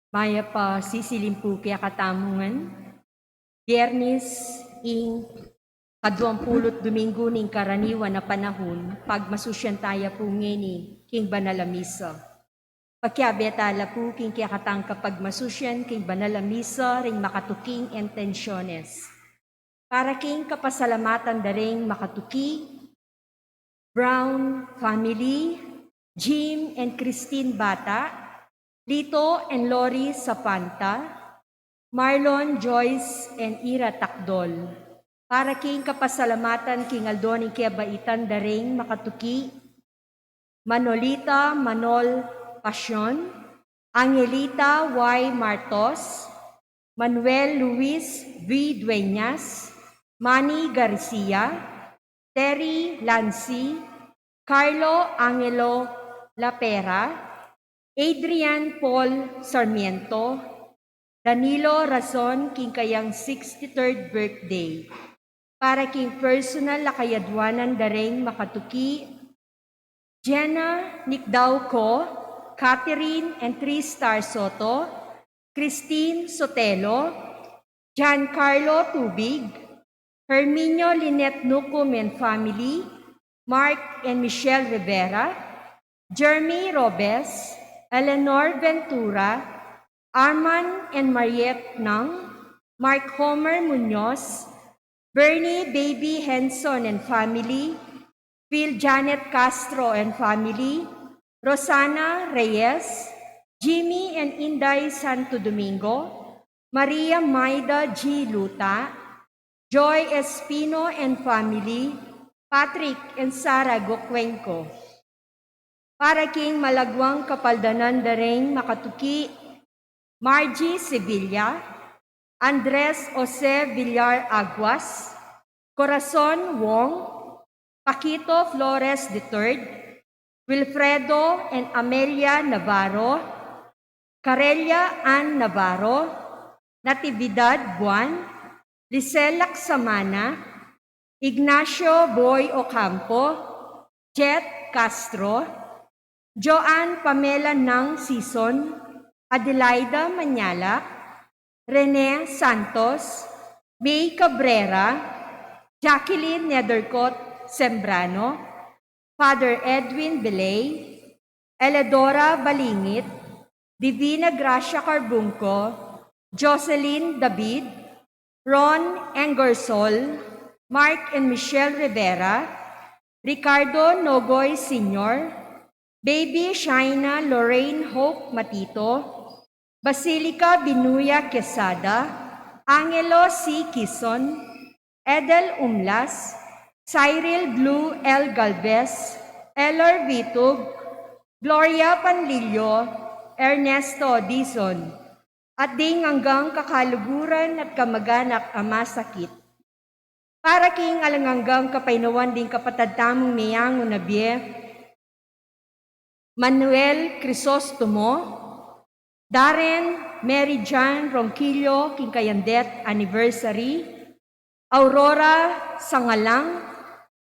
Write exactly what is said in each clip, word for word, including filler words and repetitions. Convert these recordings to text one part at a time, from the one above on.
Mayap a sisilim pu kekatamu ngan. Biyernes ing kaduang pulu't duminggu ning karaniwan a panahun, pagmasusyan taya pu ngeni king banal a misa. Pakiabe tala pu king kekatang kapagmasusyan king banal a misa ring makatuking intensyones. Para king kapasalamatan da ring makatuki, Brown family, Jim and Christine Bata, Lito and Lori Sapanta, Marlon, Joyce and Ira Takdol. Para king kapasalamatan king aldo ning kebaitan da ring makatuki, Manolita Manol Pasion, Angelita Y Martos, Manuel Luis V Dueñas, Manny Garcia, Terry Lancy, Carlo Angelo Lapera, Adrian Paul Sarmiento, Danilo Razon king kayang sixty-third birthday. Para king personal a kayadwanan da ring makatuki, Jenna Nicdauco, Catherine and Tristar Soto, Christine Sotelo, Giancarlo Tubig, Herminio Lynette Nucum and family, Mark and Michelle Rivera, Jeremy Robes, Eleanor Ventura, Arman and Mariette Nang, Mark Homer Munoz, Bernie Baby Henson and family, Phil Janet Castro and family, Rosana Reyes, Jimmy and Inday Santo Domingo, Maria Maida G Luta, Joy Espino and family, Patrick and Sara Gocuenco. Para king malagwang kapaldanan da ring makatuki, Margie Sevilla, Andres Jose Villar Aguas, Corazon Wong, Paquito Flores the third, Wilfredo and Amelia Navarro, Carella Ann Navarro, Natividad Buan, Lisel Laksamana, Ignacio Boy Ocampo, Jet Castro, Joan Pamela Nang Sison, Adelaida Mañala, Rene Santos, May Cabrera, Jacqueline Nethercott Sembrano, Father Edwin Belay, Eledora Balingit, Divina Gracia Carbunco, Jocelyn David, Ron Engersol, Mark and Michelle Rivera, Ricardo Nogoy Senior, Baby Shaina Lorraine Hope Matito, Basilica Binuya Quesada, Angelo C Quizon, Edel Umlas, Cyril Blue L Galvez, Elor Vitug, Gloria Panlilio, Ernesto Dizon, at ding anggang kakaluguran at kamaganak a masakit. Para king alang anggang kapainawan ding kapatad tamung meyangu na bie, Manuel Crisostomo, Darren Mary Jane Ronquillo, king kayang death anniversary, Aurora Sangalang,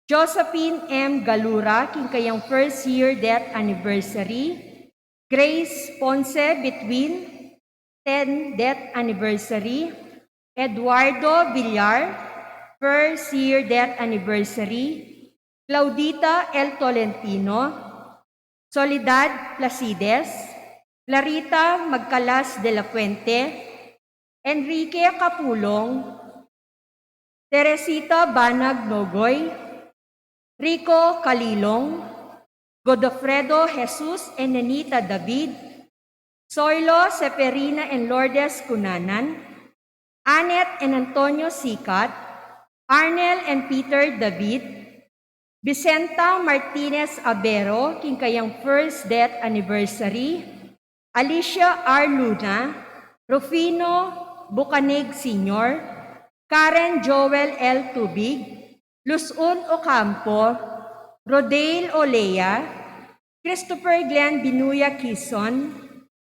Josephine M Galura, king kayang first year death anniversary, Grace Ponce, between, ten death anniversary, Eduardo Villar, first year death anniversary, Claudita L Tolentino, Soledad Placides, Clarita Magcalas de la Fuente, Enrique Capulong, Teresita Banag Nogoy, Rico Calilong, Godofredo Jesus and Nenita David, Soilo Seferina and Lourdes Cunanan, Annette and Antonio Sicat, Arnel and Peter David, Vicenta Martinez Abero, king kayang first death anniversary, Alicia R Luna, Rufino Bucanig Senior, Karen Joel L Tubig, Luzon Ocampo, Rodale Olea, Christopher Glenn Binuya Quizon,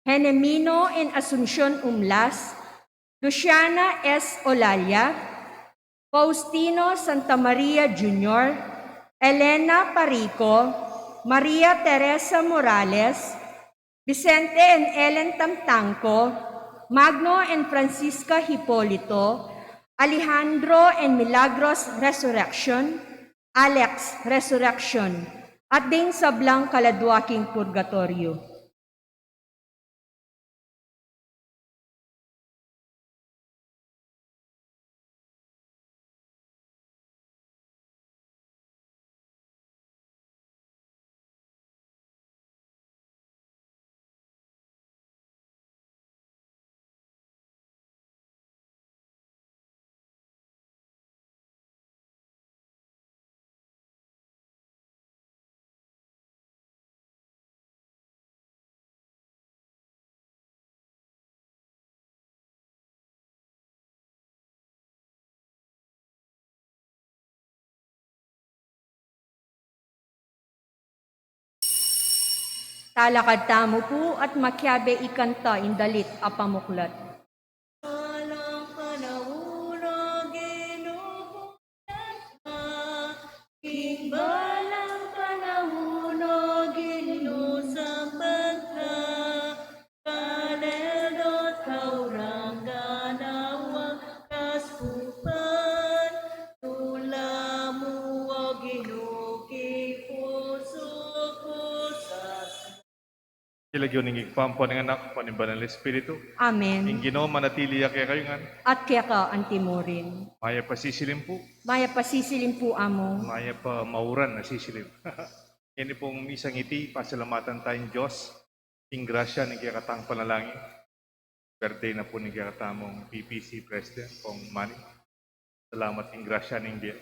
Henemino and Asuncion Umlas, Luciana S Olalia, Faustino Santa Maria Junior, Elena Parico, Maria Teresa Morales, Vicente and Ellen Tamtangco, Magno and Francisca Hipolito, Alejandro and Milagros Resurrection, Alex Resurrection, at ding sablang kaladwa king purgatoryo. Talakad tamu pu at makiabe ikanta ing dalit a pamuklat. Balang panaun, O Ginu, king balang panaun, O Ginu, sambat ka, kanel dot kaurang ganawa, kaskupan, tula mu, O Ginu, king pusu ku. King lagyu ning Ibpa, ampo ning Anak, ampo ning Banal a Espiritu. Amen. Ing Ginu manatili ya kekayu ngan. At keka antimurin. Mayap a sisilim pu. Mayap a sisilim pu, Among. Mayap a mauran a sisilim. Ini pung misang iti, pasalamatan taya ing Dios, ing grasya ning kekatang panalangin. Birthday na pu ning kekatamung P P C President, Pong Manny. Salamat king grasya ning bie.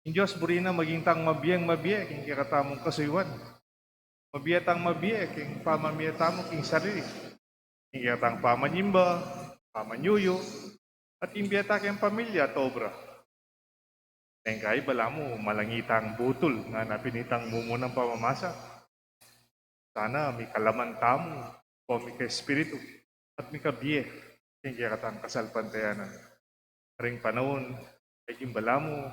Ing Dios buri na maging tang mabieng mabie king kekatamung kasuyuan. Mabie tang mabie king pamamie tamu king sarili, king kekatang pamanyimba, pamanyuyu, at king bie ta king pamilya at obra. Deng kai balamu malangi tang butul ngana pin itang mumunang pamamasa. Sana mikalaman tamu, o mika-espiritu, at mikabie king kekatang kasalpantayanan. Karing panaun a king balamu,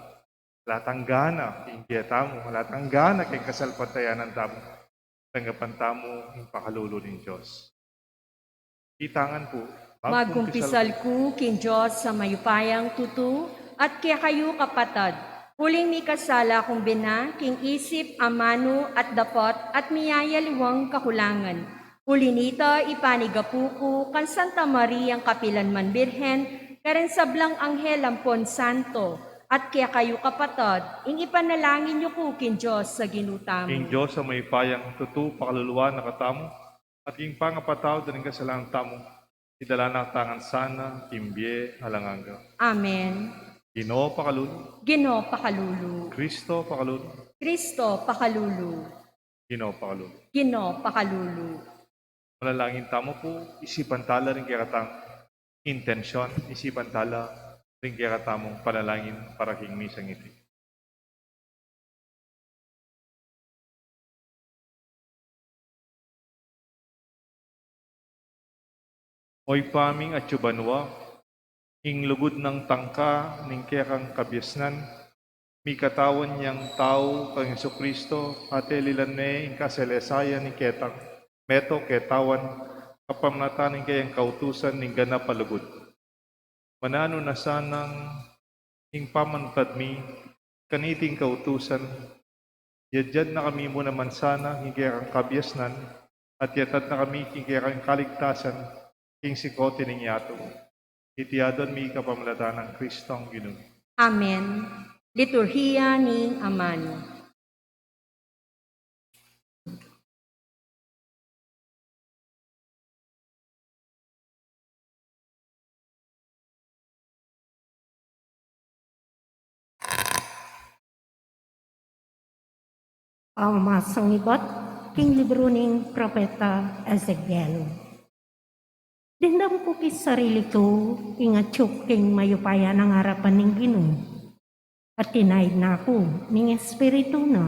ala tang gana king bie tamu, ala tang gana king kasalpantayanan tamu, tanggapan tamu ing pakalulu ning Dios. Itangan pu. Magkumpisal ku king Dios a mayupayang tutu, at kekayu kapatad, uling mikasala kung bina king isip, amanu, at dapat, at miyayaliwang kakulangan. Uli nita, ipanigapu ku kang Santa Mariang kapilan man Birhen, kareng sablang anghel ampon santo, at kekayu kapatad, ing ipanalangin yu ku king Dios a Ginu tamu. Ing Dios a mayupayang tutu pakaluluan na katamu, at king pangapatawad da ring kasalanan tamu, idala na katamu ngan sana king bie alang angga. Amen. Ginu pakalulu. Ginu pakalulu. Kristo pakalulu. Kristo pakalulu. Ginu pakalulu. Ginu pakalulu. Manalangin tamu pu, isipan tala ring kekatang intensyon, isipan tala ring kekatamung panalangin para king misang iti. O Ibpa ming atsu banua, ing lugud nang tangka ning kekang kabiasnan, mikatawan yang tau kang Jesucristo, at elilan ne ing kasalesaya ning ketang meto ketawan, kapamilatan ning keyang kautusan ning ganap a lugud. Mananu na sanang ing pamanatad mi kaniting kautusan, yadyad na kami mu naman sana king kekang kabiasnan, at yatad na kami king kekang kaligtasan, king sikut ning yatu. Iti aduan mi kapamilatan nang Kristong Ginu mi. Amen. Liturhiya ning Amanu. Pamasang ibat king libru ning propeta Ezekiel. Dimdam ku king sarili ku ing atsu ku king mayupaya nang arapan ning Ginu. At tinaid na ku ning Espiritu na,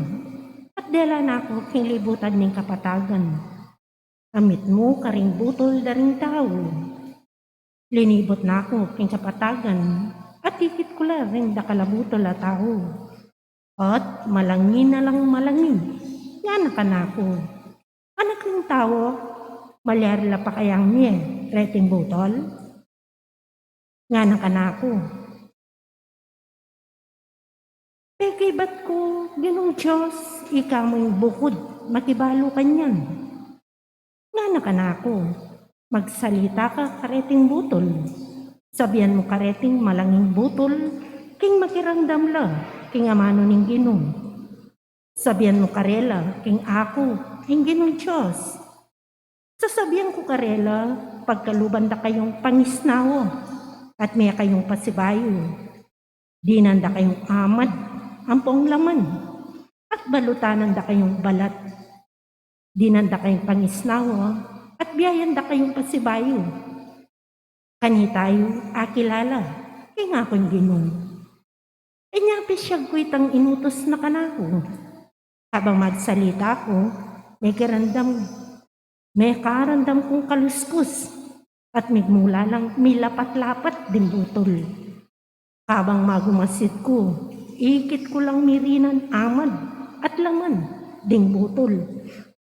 at dela na ku king libutan ning kapatagan. Amit mu karing butul da ring tau. Linibut na ku king kapatagan, at ikit ku la ring dakal a butul a tau. At malangi na lang malangi, ngana kanaku, Anak ning tau, Malyari la pakayang mie reting butol?" Ngana kanaku, "Pekibat ku, Ginung Dios, ika mu ing bukud makibalu kanyan." Ngana kanaku, "Magsalita ka kareting butol. Sabian mu kareting malanging butol king makiramdam la king amanu ning Ginu. Sabian mu karela king aku ing Ginung Dios. Sasabian ku karela, pagkaluban da kayung pangisnawa at mie kayung pasibayu. Dinan da kayung amad ampong laman, at balutanan da kayung balat. Dinan da kayung pangisnawa at biayan da kayung pasibayu. Kanita yu akilala king aku ing Ginu." Inya pisyag ku itang inutus na kanaku. Kabang magsalita ku, mekiramdam, mekaramdam kung kaluskus at migmula lang milapat-lapat ding butol. Kabang magumasid ku, ikit ku lang mirinan amad at laman ding butol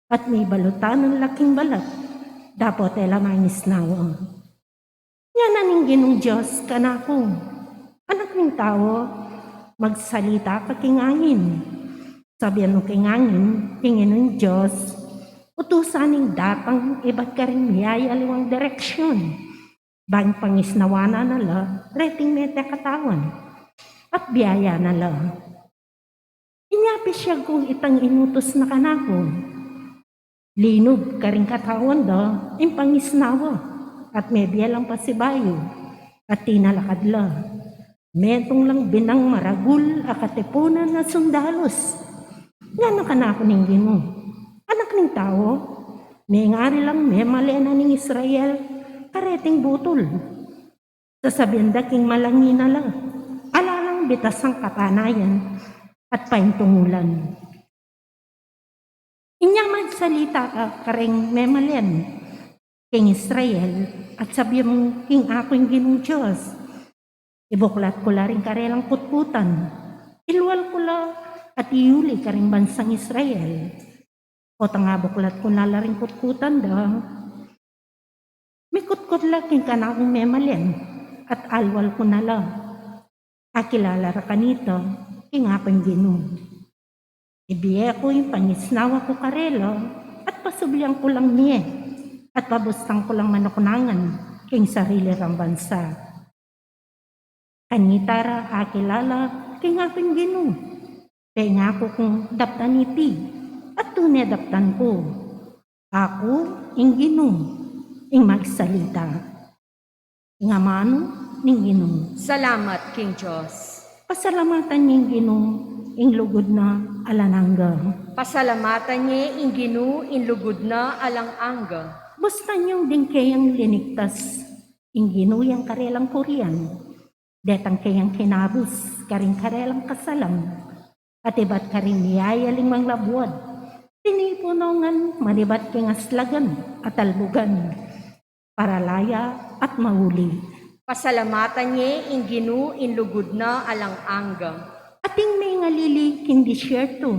at mibalutanan la king balat, dapot e la mangisnawa. Ngana ning Ginung Dios kanaku, "Anak ning tau, magsalita ka king angin. Sabian mu king angin, ing Ginung Dios, utusan ing datang ibat karing miyayaliwang direksyun, bang pangisnawan na la reting mete katawan at biayan na la." Inya pisyag ku itang inutus na kanaku. Linub karing katawan da ing pangisnawa at mebie lang pasibayu at tinalakad la. Metung lang binang maragul a katipunan a sundalus. Ngana kanaku ning Ginu, "Anak ning tau, mengari lang memalen na ning Israel kareting butol. Sasabian da king malangi na la, ala lang bitasang kapanayan at paintungulan." Inya magsalita ka karing memalen king Israel at sabian mu, king aku ing Ginung Dios, ibuklat ku la ring karelang kutkutan, ilwal ku la at iyuli karing bansang Israel. Potang abuklat ku na la ring kutkutan da, mikutkut la king kanakung memalen at alwal ku na la. Akilala ra kanita king aku ing Ginu. Ibie ku ing pangisnawa ku karela at pasublian ku lang mie at pabustan ku lang manuknangan king sarili rang bansa. Kanita ra akilala king aku ing Ginu. Pengaku kung daptan iti at tune daptan ku. Aku ing Ginu ing magsalita. Ing amanu ning Ginu. Salamat king Dios. Pasalamatan ye ing Ginu ing lugud na alang angga. Pasalamatan ye ing Ginu ing lugud na alang angga. Bustan yung ding keyang linigtas ing Ginu yang karelang purian, detang keyang kinabus karing karelang kasalang, at ibat karing miyayaling manglabuad, tinipun no ngan manibat king aslagan at albugan, paralaya at mauli. Pasalamatan ye ing Ginu ing lugud na alang angga. Ating mengalili king disyerto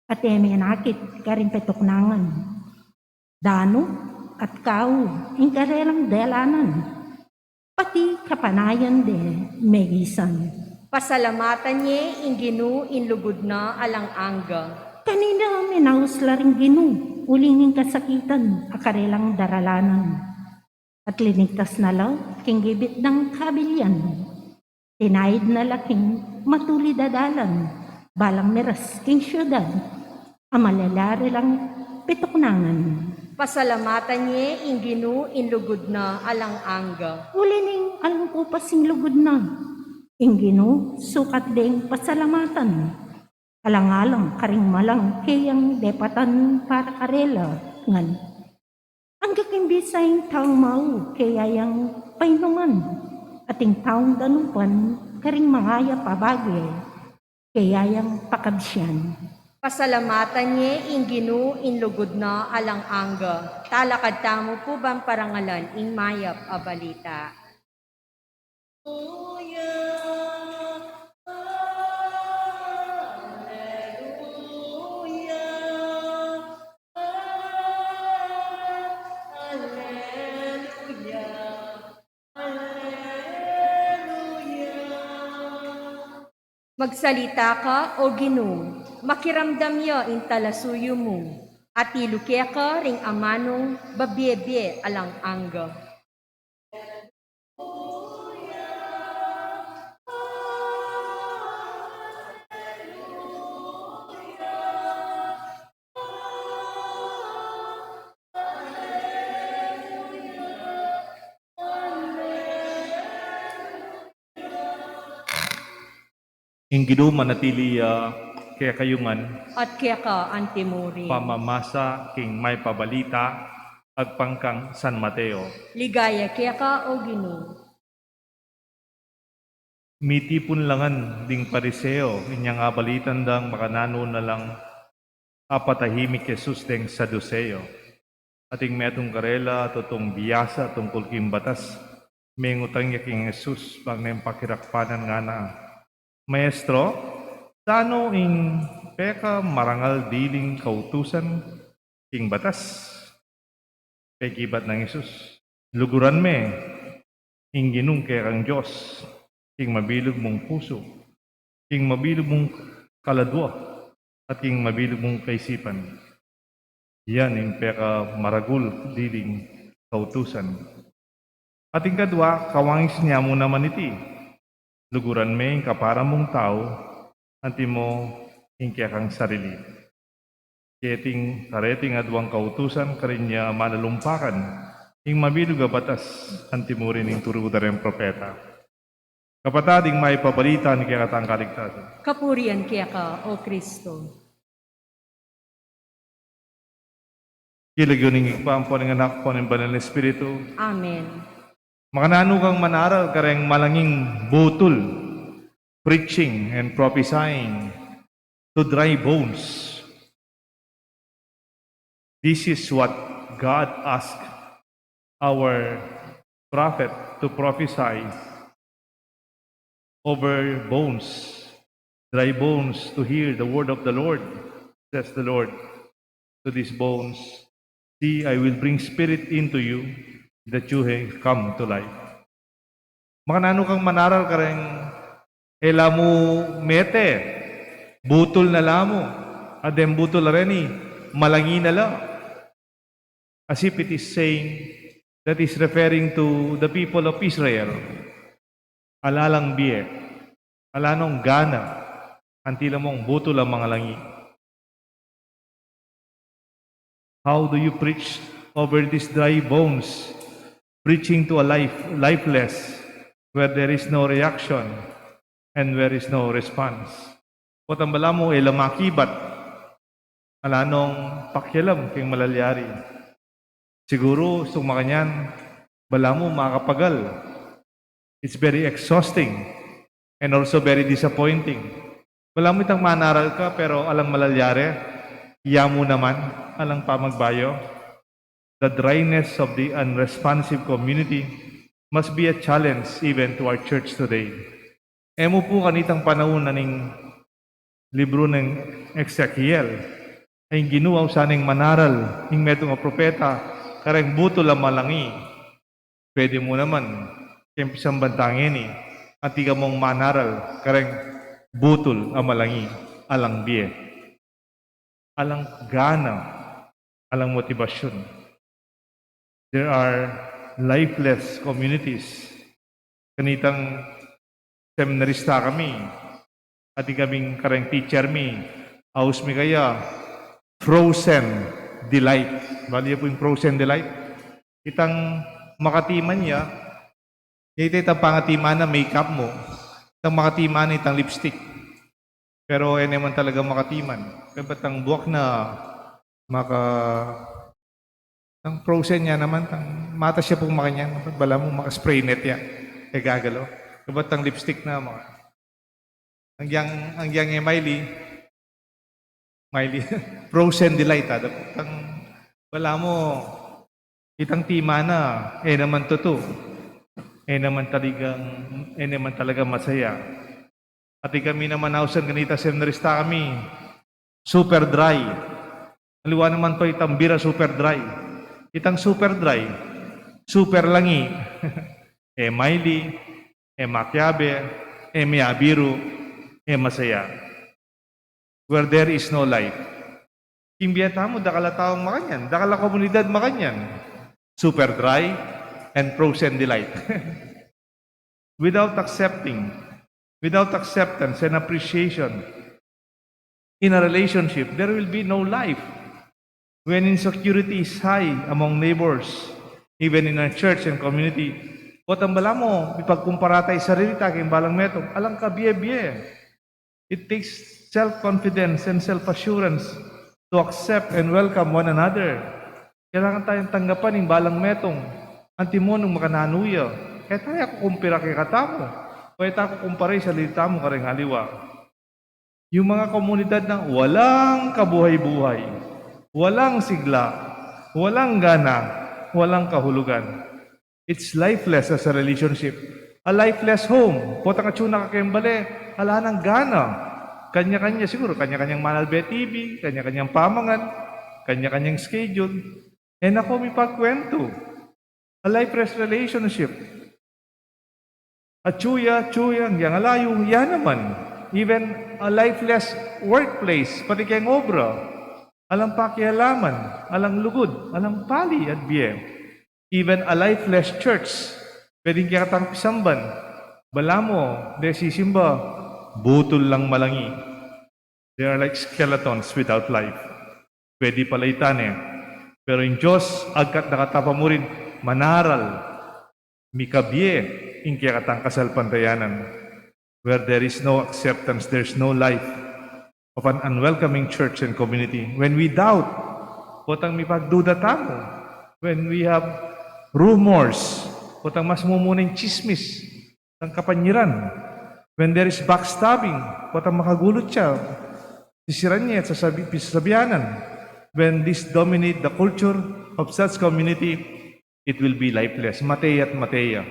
at e menakit karing petuknangan. Danu at kau ing karelang delanan, pati kapanayan de megisan. Pasalamatan ye ing Ginu ing lugud na alang angga. Kanita minaus la ring Ginu uling ning kasakitan a karelang daralanan, at linigtas na la king gibit nang kabilian. Tinaid na la king matulid a dalan, balang miras king siudad a malyari lang petuknangan. Pasalamatan ye ing Ginu ing lugud na alang angga. Uli ning alang kupas ing lugud na, ing Ginu sukat deng pasalamatan. Alang-alang karing malang keyang depatan para karela ngan. Angga king bisa ing taung mau keya yang painuman, at ing taung danupan karing mangayap a bage keya yang pakabsian. Pasalamatan ye ing Ginu ing lugud na alang angga. Talakad tamu pu ban parangalan ing mayap a balita. Alleluia, alleluia, Magsalita ka, O Ginu, makiramdam ya ing talasuyu mu, atilu keka ring amanung babie-bie alang angga. Ing Ginu manatili ya kekayu ngan. At keka antimurin. Pamamasa king Mayap a Balita agpang kang San Mateo. Ligaya keka, O Ginu. Mitipun la ngan ding Pariseo, inyang abalitan dang makananu na lang apatahimik Jesus deng Saduseo. Ating metung karela tutung biasa tungkul king batas, mengutang ya king Jesus bang neng pakirakpanan ngana, "Maestro, sanu ing pekamarangal diling kautusan king batas?" Pekibat nang Jesus, "Luguran me ing Ginung kekang Dios king mabilug mung pusu, king mabilug mung kaladua, at king mabilug mung kaisipan. Yan ing pekamaragul diling kautusan. At ing kadua, kawangis nia mu naman iti, luguran me ing kapara mung tau, antimo ing kekang sarili." Keting kareting aduang kautusan karin ya manalumpakan ing mabilug a batas antimurin ning turu da reng propeta. Kapatad, ing Mayap a Balita ning kekatang kaligtasan. Kapurian keka, O Kristo. King lagyu ning Ibpa, ampo ning Anak, ampo ning Banal a Espiritu. Amen. Makananu kang manaral kareng malanging butul, preaching and prophesying to dry bones. This is what God asked our prophet to prophesy over bones, dry bones, to hear the word of the Lord, says the Lord to these bones. "See, I will bring spirit into you, that you may come to life." Makananu kang manaral kareng e la mu mete, butul na la mu, at deng butul a reni, malangi na la. As if it is saying that is referring to the people of Israel. Ala lang bie, ala nong gana, anti la mung butul a mangalangi. How do you preach over these dry bones, preaching to a life, lifeless, where there is no reaction and where is no response? Potang balamu, e la makibat, ala nong pakialam king malalyari. Siguru, sung makanyan, balamu makapagal. It's very exhausting and also very disappointing. Balamu itang manaral ka, pero alang malalyari, ya mu naman, alang pamagbayu. The dryness of the unresponsive community must be a challenge even to our church today. E mu pu kanitang panaun na ning libru neng Ezekiel, ay ing Ginu ausan neng manaral ing metung a propeta kareng butul a malangi. Pwede mu naman, keng pisamban tang ini, anti ka mung manaral kareng butul a malangi, alang bie, alang gana, alang motibasyun. There are lifeless communities. Kanitang seminarista kami, atin kaming kareng teacher mi, aus mi kaya frozen delight. Bale ya pu ing frozen delight? Itang makatiman ya, ita itang pangatiman na makeup mu. Itang makatiman na itang lipstick. Pero e ne man talaga makatiman. Kaybat tang buak na maka-, tang frozen ya naman, tang matas ya pung makanyan, balamu maka-spray net ya. E gagalo. Kaybat tang lipstick na maka-, anggiyang, anggiyang e maili, maili, frozen delight, a, itang, balamu, itang timan na, e naman tutu. E naman talagang, e naman talaga masaya. Atin kami naman ausan kanita seminarista kami, super dry. Aliwa naman pu itang bira super dry. Itang super dry, super langi. E maili, e makiabe, e miabiru. e masaya. Where there is no life. Ing bie tamu, dakal a taung makanyan, dakal a komunidad makanyan. Super dry and frozen delight. Without accepting, without acceptance and appreciation in a relationship, there will be no life. When insecurity is high among neighbors, even in our church and community, potang balamu, mipagkumpara ta ing sarili ta keng balang metung, alang kabie-bie. It takes self-confidence and self-assurance to accept and welcome one another. Kailangan tang tanggapan ing balang metung. Antimo nung makananu ya, e taya kukumpara kekatamu, o e ta kukumpara ing sarili tamu kareng aliwa. Yung mga komunidad na walang kabuhay-buhay, walang sigla, walang gana, walang kahulugan. It's lifeless as a relationship. A lifeless home. Potang atsu na ka keng bale, ala nang gana. Kanya-kanya, siguru, kanya-kanyang manalbe T V, kanya-kanyang pamangan, kanya-kanyang schedule. E na ko mipagkwentu. A lifeless relationship. Atsu ya, atsu ya, yang alayu, ya naman. Even a lifeless workplace, pati keng obra. Alang pakialaman, alang lugud, alang pali at bie. Even a lifeless church, pwedeng kekatang pisamban. Balamu, de sisimba, butul lang malangi. They are like skeletons without life. Pwede pala itane. Pero ing Dios, agkat dakal ta pa murin manaral, mikabie ing kekatang kasalpantayanan. Where there is no acceptance, there's no life of an unwelcoming church and community. When we doubt, potang mipagduda tamu. When we have rumors, potang mas mumuna ing tsismis, ang kapanyiran. When there is backstabbing, potang makagulut ya, sisiran ya at sasabi, pisasabianan. When this dominate the culture of such community, it will be lifeless. Mate ya at mate ya.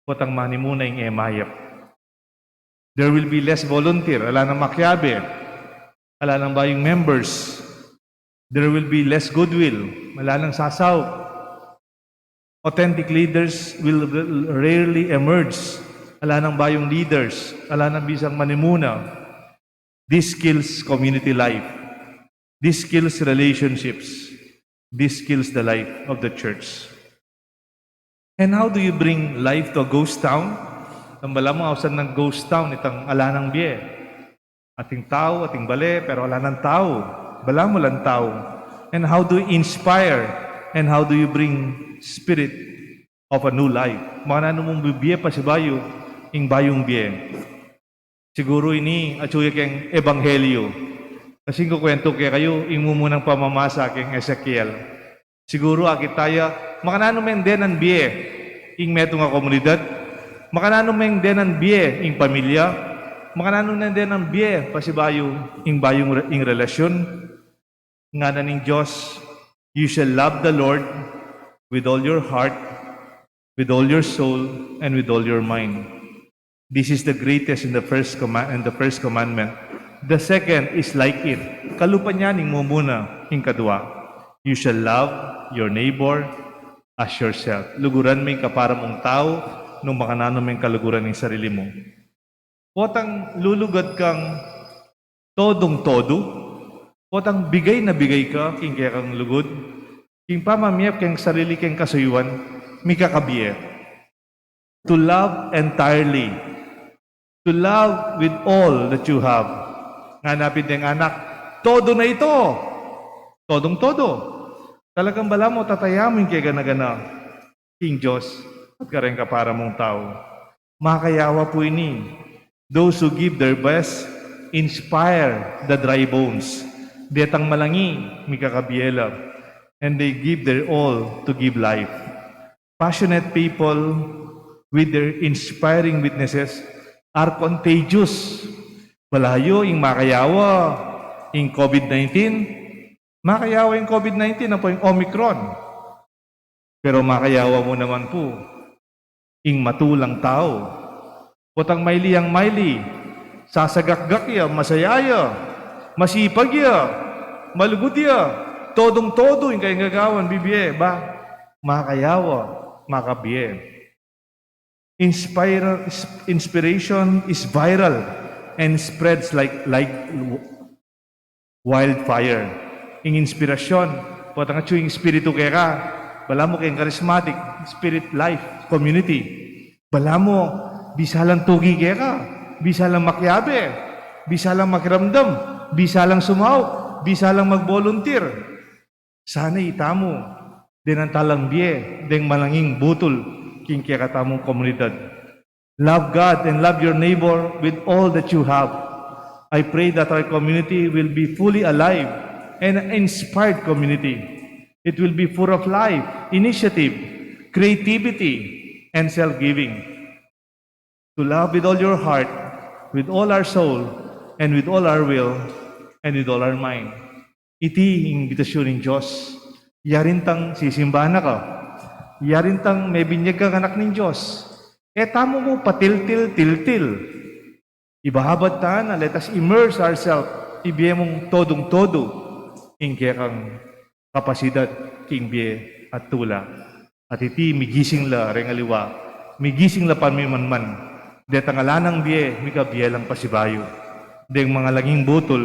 Potang manimuna ing e mayap. There will be less volunteer. Ala nang makiabe. Ala nang bayung members. There will be less goodwill. Ala nang sasaup. Authentic leaders will rarely emerge. Ala nang bayung leaders. Ala nang bisang manimuna. This kills community life. This kills relationships. This kills the life of the church. And how do you bring life to a ghost town? Ang balamu, ausan nang ghost town, itang ala nang bie. Ating tau, ating bale, pero ala nang tau. Balamu, alang tau. And how do you inspire? And how do you bring spirit of a new life? Makananu mung bibie pasibayu ing bayung bie? Siguru ini atsu ya keng ebanghelyu. Kasi ing kukwentu ke kayu, ing mumunang pamamasa keng Ezekiel. Siguru akit taya, makananu meng denan bie ing metung a komunidad, makananu meng denan bie ing pamilya, makananu meng denan bie pasibayu ing bayung re-, ing relasyun. Ngana ning Dios, "You shall love the Lord with all your heart, with all your soul, and with all your mind. This is the greatest and the first command, and the first commandment. The second is like it." Kalupa niya ning mumuna, ing kadua. "You shall love your neighbor as yourself." Luguran me ing kapara mung tau, nung makananu meng kaluguran ing sarili mu. Potang lulugad kang todung-todo, potang bigay na bigay ka king kekang lugud, king pamamie keng sarili keng kasuyuan, mikakabie. To love entirely, to love with all that you have. Ngana pin deng anak, "Todo na ito." Todung-todo. Talagang balamu, tataya mu ing kegana-gana king Dios at kareng kapara mung tau. Makayawa pu ini. Those who give their best inspire the dry bones. Detang malangi, mikakabie la. And they give their all to give life. Passionate people with their inspiring witnesses are contagious. Balayu ing makayawa ing COVID nineteen. Makayawa ing COVID nineteen, ampo ing Omicron. Pero makayawa mu naman pu ing matulang tau. Potang maili yang maili, sasagakgak ya, masaya ya, masipag ya, malugud ya, todung-todo ing kayang gagawan, bibie, ba, makayawa, makabie. Inspire-, inspiration is viral. and spreads like, like wildfire. Ing inspirasyun, potang atyu ing Espiritu keka, balamu keng charismatic, spirit life, community. Balamu, bisa lang tuki keka, bisa lang makiabe, bisa lang makiramdam, bisa lang sumaup, bisa lang mag-volunteer. Sana itamu, deng talang bie, deng malanging butul, king kekatamung komunidad. Love God and love your neighbor with all that you have. I pray that our community will be fully alive and an inspired community. It will be full of life, initiative, creativity, and self-giving. To love with all your heart, with all our soul, and with all our will, and with all our mind. Iti ing imbitasyon ning Dios. Yarin tang sisimbahan na ka. Yarin tang mebinyag kang anak ning Dios. E tamu mu patiltil-tiltil. Ibahabad ta na, let us immerse ourselves. Ibie mung todung-todo ing kekang kapasidad king bie at tula. At iti migising la reng aliwa, migising la pamimanman, detang ala nang bie, mikabie lang pasibayu, deng mangalanging butul,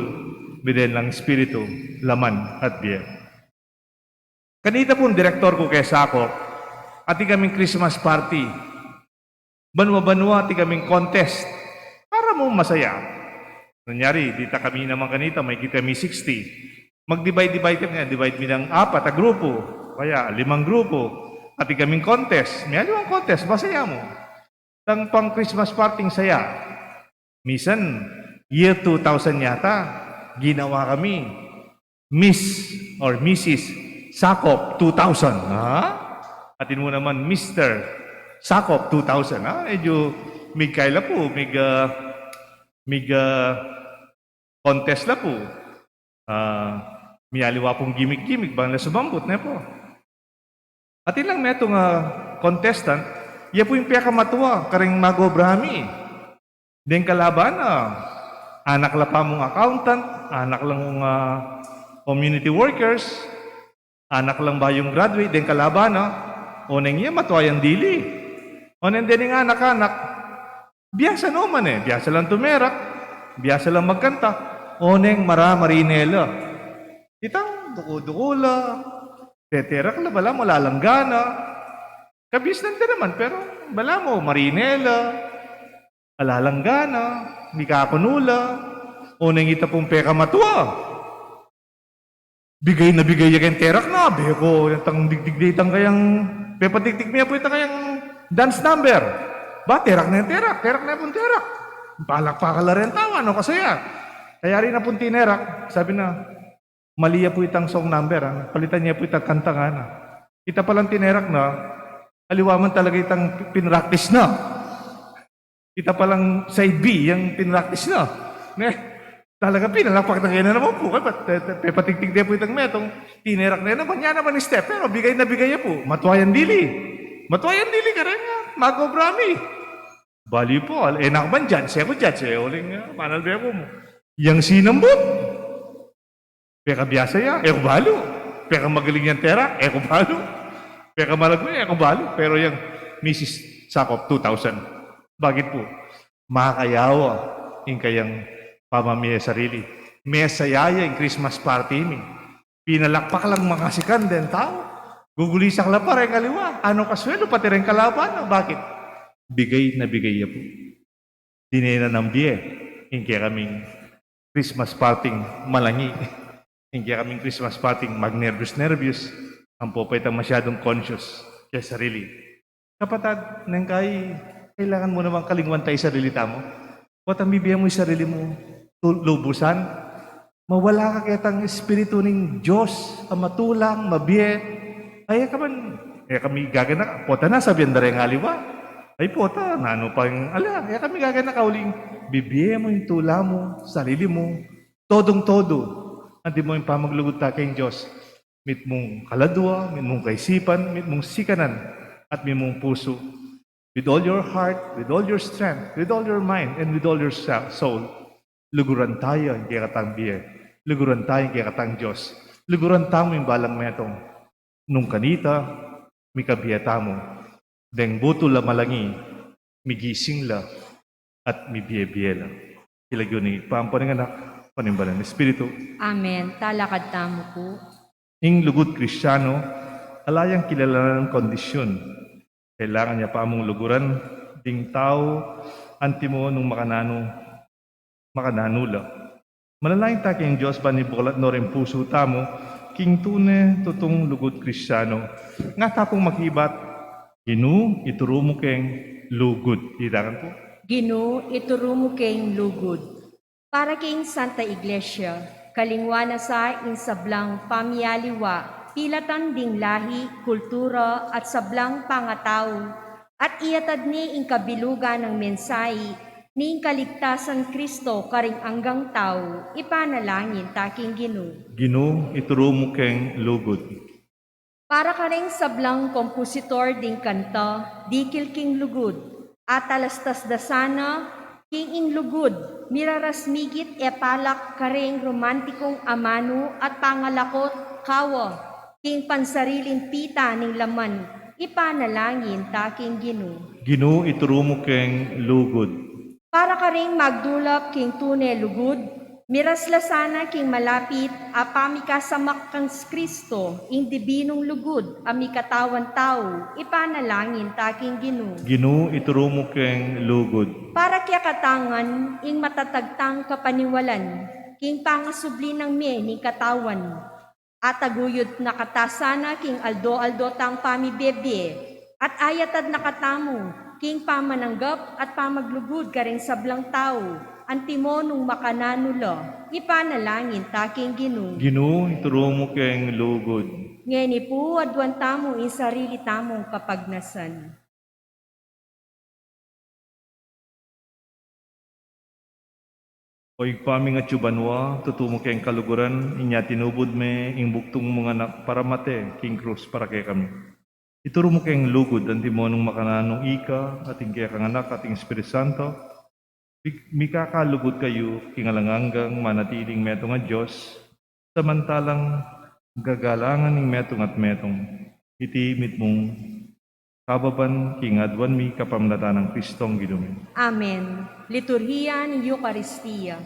mie deng lang espiritu, laman at bie. Kanita pung direktor ku keng sakop, atin kaming Christmas party. Banua-banua, atin kaming contest. Para mu masaya. Nanyari, dita kami naman kanita, may kita mi sixty. Mag-divide-divide kami, divide mi ng apat a grupo, kaya limang grupo. Atin kaming contest. May aliwang contest, masaya mu. Tang pang Christmas party saya. Misan, year two thousand yata, ginawa kami Miss or Missus Sakop two thousand, ha? Atin mu naman, Mister Sakop two thousand, ha? Medyo mig kaila pu, mig, ah, mig, ah, contest la pu. Ah, mialiwa pung gimik-gimik, bang la sumambut, ne pu? Atin lang metung a contestant, ya pu ing pekamatua kareng mag-obra mi. Deng kalaban na, anak la pa mung accountant, anak la mung, ah, community workers, anak lang bayung graduate, deng kalaban na, oneng ya matua yang dili. Oneng dening anak-anak, biasa no man e, biasa lang tumerak, biasa lang magkanta, oneng mara marinela. Itang duku-duku la, teterak la, balamu ala lang gana. Kabisnan da naman, pero balamu marinela, ala lang gana, mikakunu la, oneng ita pung pekamatua. Bigay na bigay ya keng terak na, beko, itang digdig de itang kayang, pepatiktik mi ya pu itang kayang dance number. Ba, terak na yang terak, terak na yang pung terak. Palakpakan la reng tau, ano, kasaya. Kaya rin na pung tinerak, sabi na, mali ya pu itang song number, ah. Palitan ya pu itang kanta, ngana. Ita palang tinerak na, aliwa man talaga itang pinraktis na. Ita palang side B yang pinraktis na. Ne? Talaga, pinalakpak na kaya na naman pu. Kaya, pe-, pe-, pepatiktik de pu itang metung, tinerak na naman, ya naman step, pero bigay na bigay ya pu. Matua yang dili. Matua yang dili, kareng mag-obra mi. Bali pu, al-, e na ku man judge, e ku judge, e, uling, ah, manalbe ku mu. Yang sinambut. Pekabiasa ya, e ku balu. Pekamagaling yang terak, e ku balu. Pekamalagu ya, e ku balu. Pero yang Missus Sakop two thousand, bakit pu? Makayawa ing kayang pamamie sarili. Mesaya ya ing Christmas party mi. Pinalakpak lang makasikan deng tau. Gugulisak la pa reng aliwa. Ano kasuelu, pati reng kalaban na. Bakit? Bigay na bigay ya pu. Dine na nang bie ing kekaming Christmas parting malangi, ing kekaming Christmas parting magnerbyos-nerbyos, ampo pa itang masyadung conscious keng sarili. Kapatad, neng kai, kailangan mu namang kalingwan ta ing sarili tamu. Potang bibie mu ing sarili mu tu-, lubusan, mawala ka ketang Espiritu ning Dios a matulang, mabie. Ay, e ka man, e kami gaganaka. Pota na, sabian da reng aliwa. Ay, pota, nanu pa ing ala, e kami gaganaka uling bibie mu ing tula mu, sarili mu, todung-todo. Antimo ing pamaglugud ta keng Dios, mitmung kaladua, mitmung kaisipan, mitmung sikanan, at mitmung pusu. With all your heart, with all your strength, with all your mind, and with all your sa-, soul. Luguran ta ya ing kekatang bie. Luguran ta ya ing kekatang Dios. Luguran tamu ing balang metung. Nung kanita, mikabie tamu. Deng butul a malangi, migising la, at mibie-bie la. King lagyu ning Ibpa, ampo ning Anak, ampo ning Banal a Espiritu. Amen. Talakad tamu pu. Ing lugud Kristiano, ala yang kilalanan kondisyun. Kailangan ya pa mung luguran ding tau antimo nung makananu, makananu la. Manalangin ta king Dios ban ibukalat no ring pusu tamu king tune tutung lugud Kristiano. Nga ta pung makibat, Ginu, ituru mu keng lugud. Itakan pu. Ginu, ituru mu keng lugud. Para king Santa Iglesia, kalingwan na sa ing sablang pamialiwa, pilatan ding lahi, kultura, at sablang pangatau, at iyatad ne ing kabilugan nang mensahe ning kaligtasan Kristo karing anggang tau, ipanalangin ta king Ginu. Ginu, ituru mu keng lugud. Para karing sablang kompositor ding kanta, dikil king lugud, at talastas da sana king ing lugud, miraras migit e palak karing romantikung amanu at pangalakot kawa king pansariling pita ning laman, ipanalangin ta king Ginu. Ginu, ituru mu keng lugud. Para karing magdulap king tune lugud, miras la sana king malapit a pamikasamak kang Kristo, ing dibinung lugud a mikatawan tau, ipanalangin ta king Ginu. Ginu, ituru mu keng lugud. Para kekatang ngan ing matatag tang kapaniwalan king pangasubli nang mie ning katawan, at taguyud na kata sana king aldo-aldo tang pamibie-bie, at ayatad na katamu king pamananggap at pamaglugud karing sablang tau, antimo nung makananu la, ipanalangin ta king Ginu. Ginu, ituru mu keng lugud. Ngeni pu, aduan tamu ing sarili tamung kapagnasan. O Ibpa ming atsu banua, tutu mu keng kaluguran, inya tinubud me ing bugtung mung Anak para mate king krus para kekami. Ituru mu keng lugud, antimo nung makananu ika, at ing kekang Anak, at ing Espiritu Santo, mi-, mikakalugud kayu king alang anggang manatiling metung a Dios, samantalang gagalangan ning metung at metung. Iti mitmung kababan king aduan mi kapamilatan nang Kristong Ginu mi. Amen. Liturhiya ning Eukaristia.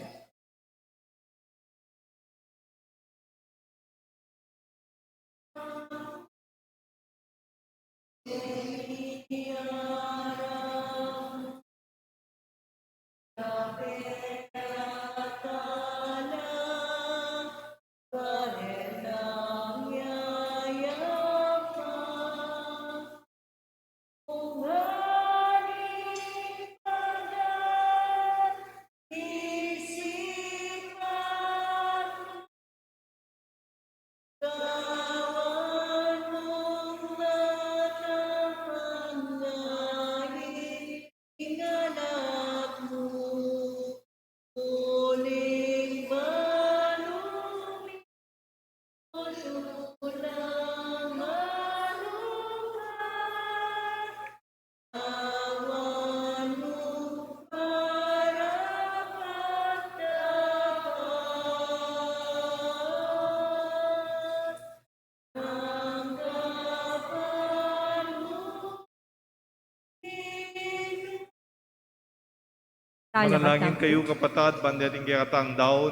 Manalangin kayu, kapatad, ban deting kekatang daun,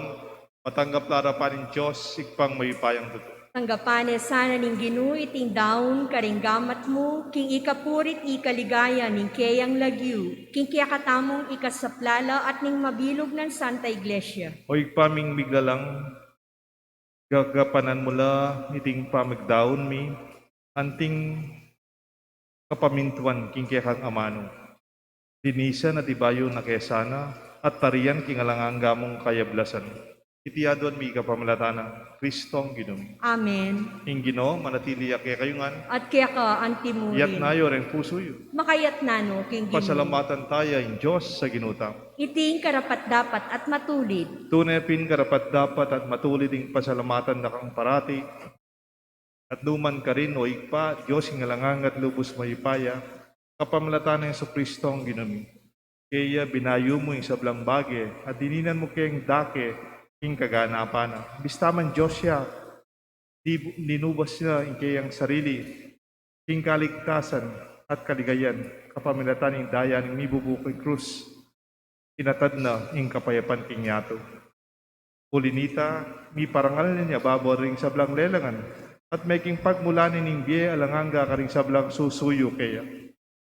matanggap la arapan ning Dios, Ibpang mayupayang tutu. Tanggapan ne sana ning Ginu iting daun karing gamat mu, king ikapuri't ikaligaya ning keyang lagyu, king kekatamung ikasaplala at ning mabilug nang Santa Iglesia. O Ibpa ming miglalang, gagapanan mu la iting pamagdaun mi, anting kapamintuan king kekang amanu. Linisan at ibayu na ke sana, at tarian king alang angga mung kayablasan. Iti aduan mi kapamilatan nang Kristong Ginu mi. Amen. Ing Ginu manatili ya kekayu ngan. At keka antimurin. Iyatas yu reng pusu yu. Makayatas no king Ginu. Pasalamatan taya ing Dios a Ginu tamu. Iti ing karapat-dapat at matulid. Tune pin karapat-dapat at matulid ing pasalamatan da kang parati at nu man karin, O Ibpa, Dios king alang angga at lubus mayupaya, kapamilatan nang Jesukristong Ginu mi. Keya binayu mu ing sablang bage at dininan mu keng dake ing kaganapan na. Bista man Dios ya, di-, linubas na ing keyang sarili king kaligtasan at kaligayan, kapamilatan ning daya ning mibubu king krus. inatad na ing kapayapan king yatu. Uli nita, miparangal ne ning ababu ring sablang lelangan, at meking pagmulan ne ning bie alang angga karing sablang susuyu keya.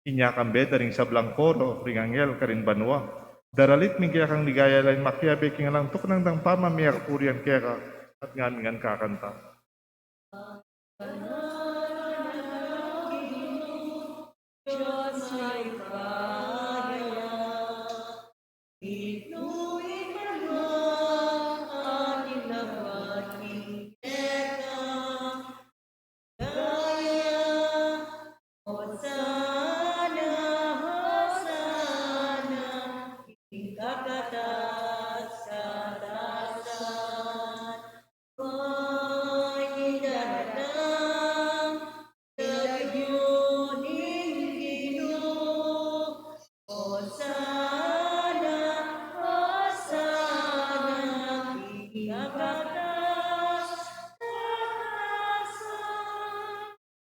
Inya kambe da ring sablang koro ring anghel karin banua, daralit mi ing kekang ligaya, lain makiabe king alang tuknang dang pamamie kapurian keka, at ngan, ngan kakanta.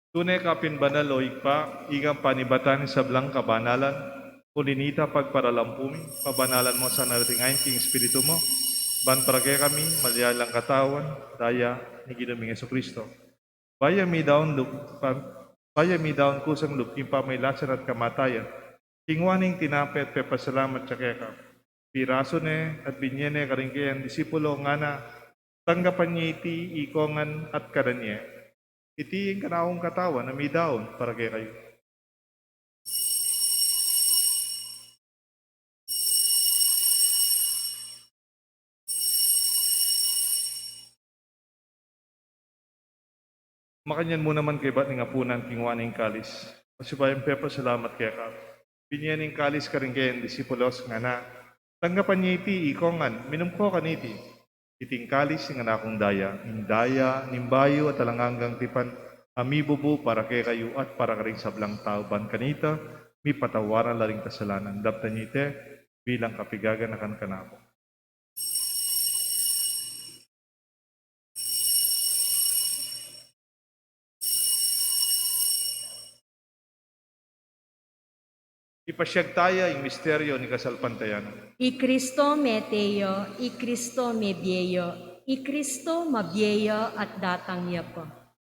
Tune ka pin banal, o Ibpa, ikang panibatan ning sablang kabanalan. Uli nita, pagparalampu mi, pabanalan mu sana reting ain king Espiritu mu, ban para kekami malialang katawan, daya ning Ginu ming Jesucristo. Bayu mi daun lub, pa, bayu mi daun kusang lub king pamailasan at kamatayan, kinua ne ing tinape at pepasalamat ya keka, pirasu ne at binie ne karing kayang disipulo, ngana: Tanggapan ye iti ikongan at kanan ye. Iti ing kanakung katawan a midaun para kekayu. Makanyan mu naman kaybat ning apunan, kinua ne ing kalis, pasibayu yang pepasalamat keka, binie ne ing kalis karing kayang disipulos, ngana: Tanggapan ye iti ikongan, minum ko kaniti. Iti ing kalis ning anak kung daya, ing daya ning bayu at alang anggang tipan, a mibubu para kekayu at para karing sablang tau, ban kanita mipatawaran la ring kasalanan. Daptan ye iti bilang kapigaganakan kanaku. Ipasiag taya ing misteryo ning kasalpantayanan. I Kristo mete ya, i Kristo mebie ya, i Kristo mabie ya at datang ya pa.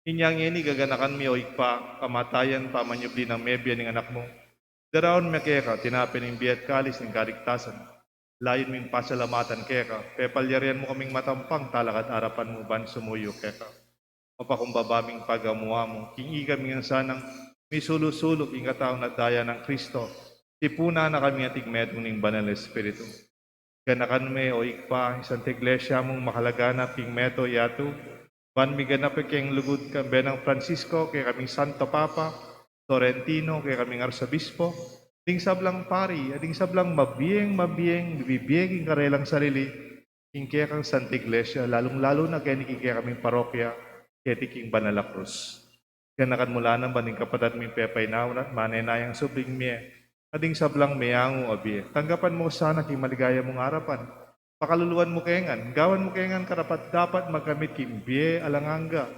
Inya ngeni gaganakan mi, o Ibpa, kamatayan, pamanyubli nang mebie ning Anak mu. Daraun mi keka tinape ning bie at kalis ning kaligtasan. Layun ming pasalamatan keka, pepalyarian mu kaming matampang talakad arapan mu ban sumuyu keka. Mapakumbaba ming pagamu-amu king ikami ngan sanang misulu-sulu king katawan at daya nang Kristo, tipunan na kami ating metung ning Banal a Espiritu. Ganakan me, o Ibpa, ing Santa Iglesia mung makalaganap king meto yatu, ban miganap ya king lugud kambe nang Francisco, kekaming Santo Papa, Florentino, kekaming Arsobispo, ding sablang pari, at ding sablang mabieng, mabieng bibie king karelang sarili king kekang Santa Iglesia, lalung-lalu na keni king kekaming parokya, keti king Banal a Krus. Ganakan mu la naman ding kapatad ming pepainawa at manenayang subling mie, at ding sablang meangu a bie. Tanggapan mu sana king maligaya mung arapan. Pakaluluan mu ke ngan, gawan mu ke ngan karapat-dapat magkamit king bie alang angga,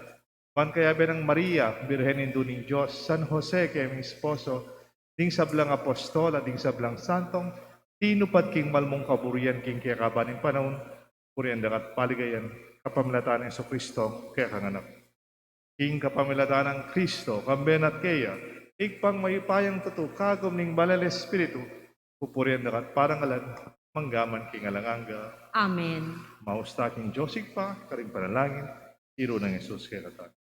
ban kayabe nang Maria, Birhen Indu ning Dios, San Jose, kekang esposo, ding sablang apostol at ding sablang santong tinupad king mal mung kaburian king kekaban ning panaun, purian daka at paligayan, kapamilatan nang Jesucristo, kekang Anak. King kapamilatan nang Kristo, kambe na at keya, Ibpang mayupayang tutu, kagum ning Banal a Espiritu, pupurian daka at parangalan, mangga man king alang angga. Amen. Maus ta king Dios Ibpa, karing panalangin, tiru nang Jesus kekatamu.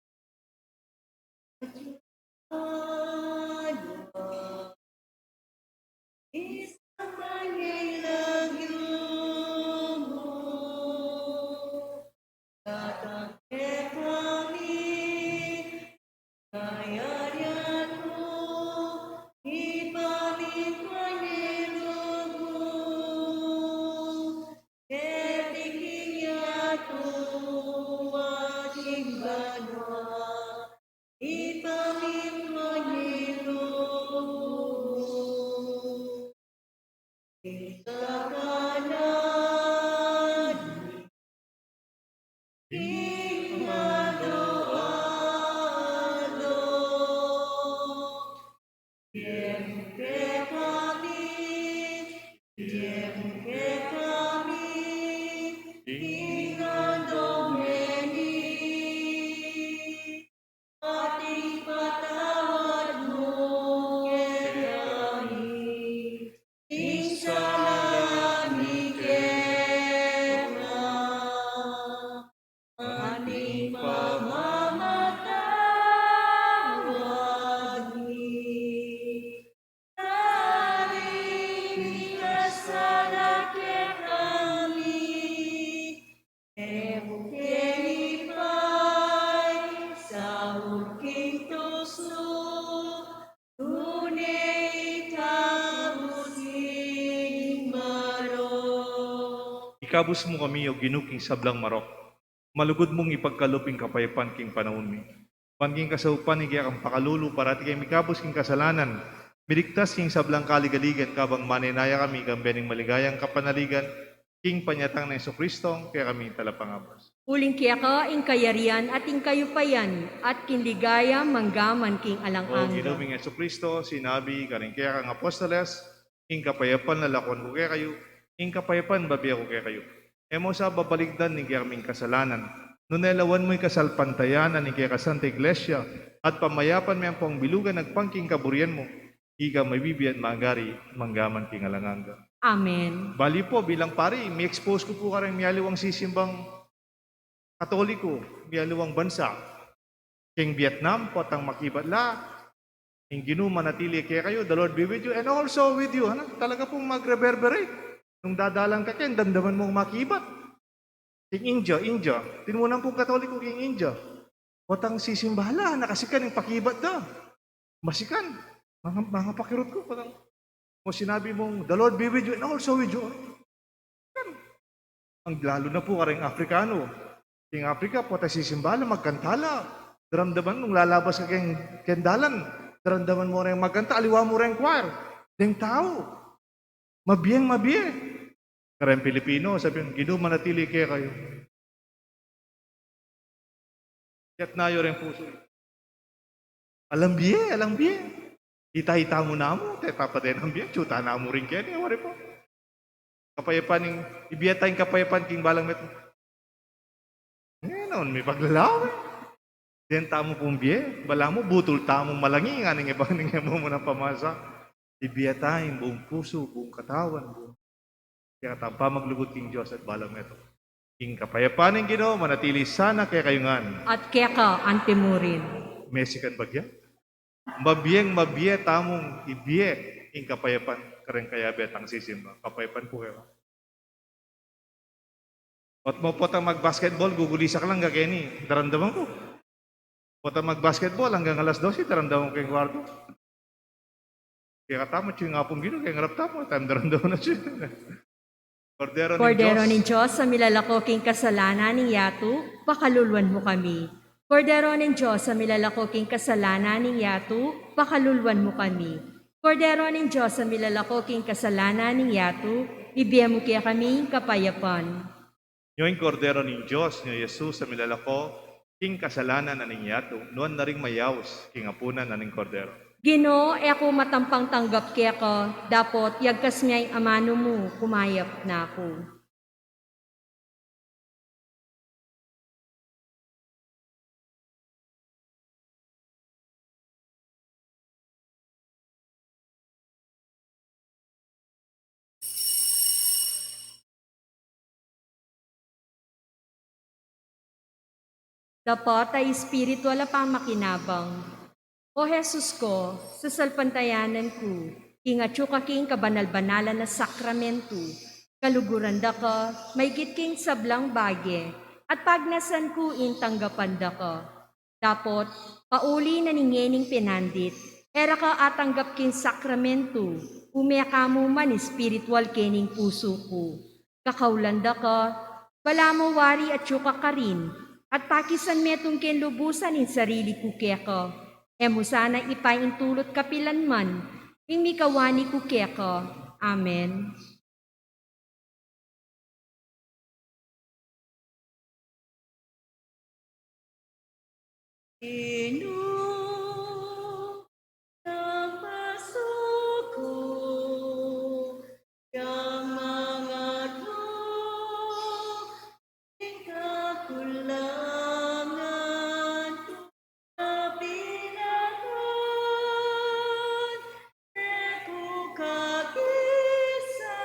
Sala mi keka, ampong pamamatawad mi. Dapot mikasala kekami, e mu ke mi paisaul king tuksu, nune ikabus ing marok. Ikabus mu kami, O Ginu, king sablang marok. Malugud mung ipagkalub ing kapayapan king panaun mi. Ban king kasaupan ning kekang pakalulu, parati keng mikabus king kasalanan, miligtas king sablang kaligaligan, kabang manenaya kami king bie ning maligayang kapanaligan, king panyatang nang Jesucristo, kekaming Talapangabus. Uling keka ing kayarian at ing kayupayan, at king ligaya manggaman king alang angga. O Ginu ming Jesucristo, sinabi karing kekang apostoles, ing kapayapan lalakwan ku kekayu, ing kapayapan babie ku kekayu. E mu sa babalikdan ing kekaming kasalanan, nune lawan mu ing kasalpantayanan ning kekang Santa Iglesia, at pamayapan me ampong bilugan agpang king kaburian mu, ika a mabibie at magari manggaman king alang angga. Amen. Bali pu, bilang pari, mi-expose ku pu kareng mialiwang sisimbang Katoliko, mialiwang bansa. King Vietnam, potang makibat la, ing Ginu manatili kekayu, the Lord be with you, and also with you. Ano? Talaga pung magreverberate. Nung dadalan ka keni, damdaman mung makibat. King India, India. Tinunan pung Katoliko king India. Potang sisimba la, nakasikan ing pakibat da. Masikan. Manga, manga pakirut ku, potang, mu sinabi mung, "The Lord be with you and also with you." Kan, ang lalo na pu kareng Afrikano. King Afrika, potang sisimba la, magkanta la. Daramdaman nung lalabas ka keng, keng dalan, daramdaman mu reng magkanta, aliwa mu reng choir. Deng tau. Mabieng mabie. Kareng Pilipino, sabi, "Ginu manatili kekayu." Itas yu reng pusu. Alang bie, alang bie. Ita-ita mu namu, teta pa den ang bie, tsuta namu rin keni, wari pu. Kapayapan ing, ibie ta ing kapayapan king balang metung. Ngenon, mipaglalawe. Den tamu pung bie, balamu butul tamu malangi, ngeni ing ibang ning e mu munang pamasa. Ibie ta ing buung pusu, buung katawan, buung kekatampa maglugud king Dios at balang metung. Ing kapayapan ning Ginu manatili sana kekayu ngan. At keka antimurin. Mesikan bagya. Mabieng mabie tamung ibie ing kapayapan kareng kayabe tang sisimba. Kapayapan pu keka. Ot mo potang mag-basketball, gugulisak lang ga keni. Daramdaman ku. Potang mag-basketball, anggang alas dose, daramdaman ku keng kwartu. Kaya katamu, tiyung apung Ginu, kaya ngarap tamu, time daramdaman na siya. Kordero ning Kordero Dios. Ning Dios, a milalako king kasalanan ning yatu, pakaluluan mu kami. Kordero ning Dios, a milalako king kasalanan ning yatu, pakaluluan mu kami. Kordero ning Dios, a milalako king kasalanan ning yatu, ibie mu kekami ing kapayapan. Nyo ing Kordero ning Dios, nyo i Jesus a milalako king kasalanan na ning yatu, nuan na ring mayaus king apunan na ning Kordero. Ginu, e ku matampang tanggap keka, dapot yagkas me ing amanu mu, kumayap na ku. Dapat a espiritual a pamakinabang. O Jesus ko, sasalpantayanan ku ing atyu ka king kabanal-banalan a sakramentu. Kaluguran da ka maigit king sablang bage, at pagnasan ku ing tanggapan da ka. Dapot, pauli na ning ngening pinandit, e ra ka atanggap king sakramentu, ume ka mu man espiritual kening pusu ku. Kakaulan da ka, balamu wari atyu ka karin, at pakisan metung keng lubusan ing sarili ku keka. E mu sana ipaintulut kapilan man ing mikawani ku keka. Amen. Inu na pasuku yang mangatlo ing kakulangan ku. Kapinakan, e ku kakisa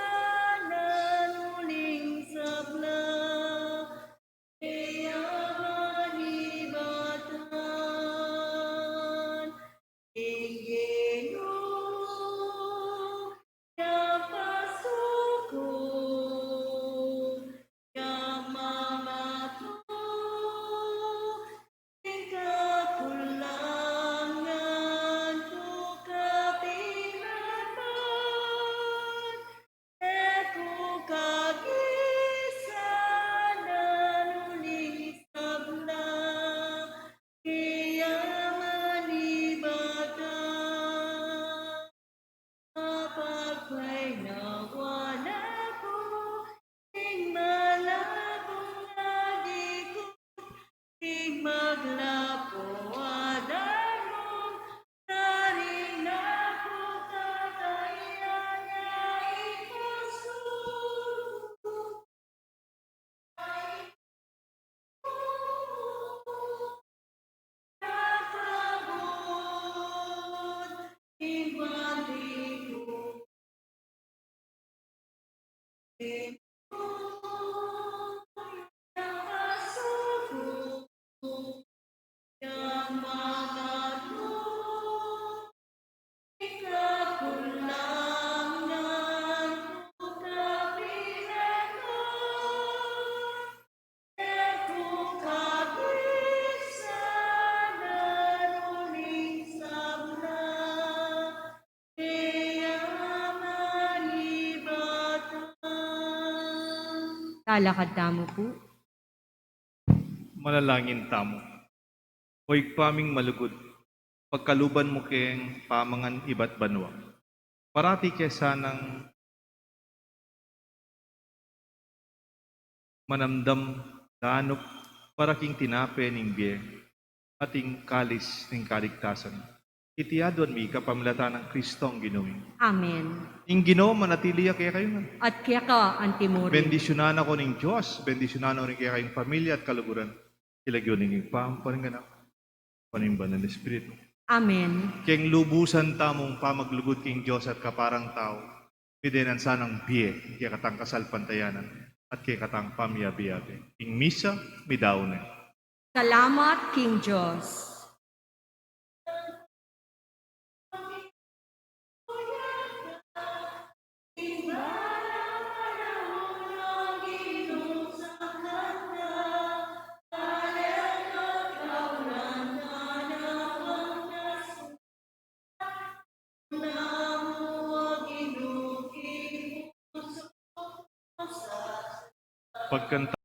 Talakad tamu pu. Manalangin tamu. O Ibpa ming malugud, pagkaluban mu keng pamangan ibat banua. Parati ke sanang manamdam danup para king tinape ning bie at ing kalis ning kaligtasan. Iti aduan mi kapamilatan nang Kristong Ginu mi. Amen. Ing Ginu manatili ya kekayu ngan. At keka antimurin. Bendisyunan na kayu ning Dios, bendisyunan na rin kekayung pamilya at kaluguran. King lagyu ning Ibpa, ampo ning Anak, ampo ning Banal a Espiritu. Amen. Keng lubusan tamung pamaglugud king Dios at kaparang tau, midenan sanang bie kekatang kasalpantayanan at kekatang pamiabe-abe. Ing misa midaun ne. Salamat king Dios. Pagkanta